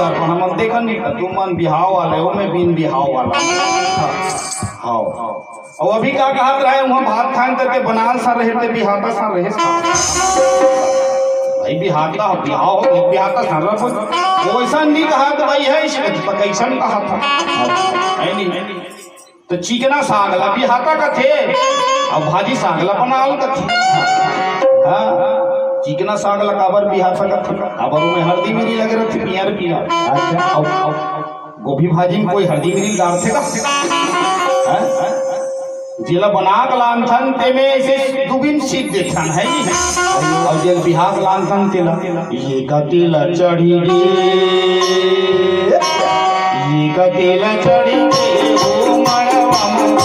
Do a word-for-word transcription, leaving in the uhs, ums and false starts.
अपन हमन देखन नहीं, तुमन बिहाव वाले हो, मैं बिन बिहाव वाला। हाँ। अउ अभी का कहत रहे, वहाँ भात खान करके बनाल सा रहे थे, बिहाता सा रहे सा। भाई बिहाता हो, बिहाव हो, बिहाता सा रहे। वो ऐसा नहीं कहा तो भाई है, इस तो कैसन कहा था? है नहीं। तो चिकना साग ला बिहाता कथे, अब भाजी साग ला बनाल कथे। हाँ, चिकना साग ला काबर बिहाता कथे? काबर में हल्दी मिरी लगे रहती, पियर पियर। अच्छा, अब, अब गोभी भाजी में कोई हल्दी मिरी डालथे का? हाँ? जेला बना के लानथन, ते में ऐसे दुबिन सीख देथन, है नहीं? और जेल बिहार लानथन, तेला, ये का तेला चढ़ी गे, ये का तेला चढ़ी गे, ओ मड़वा में।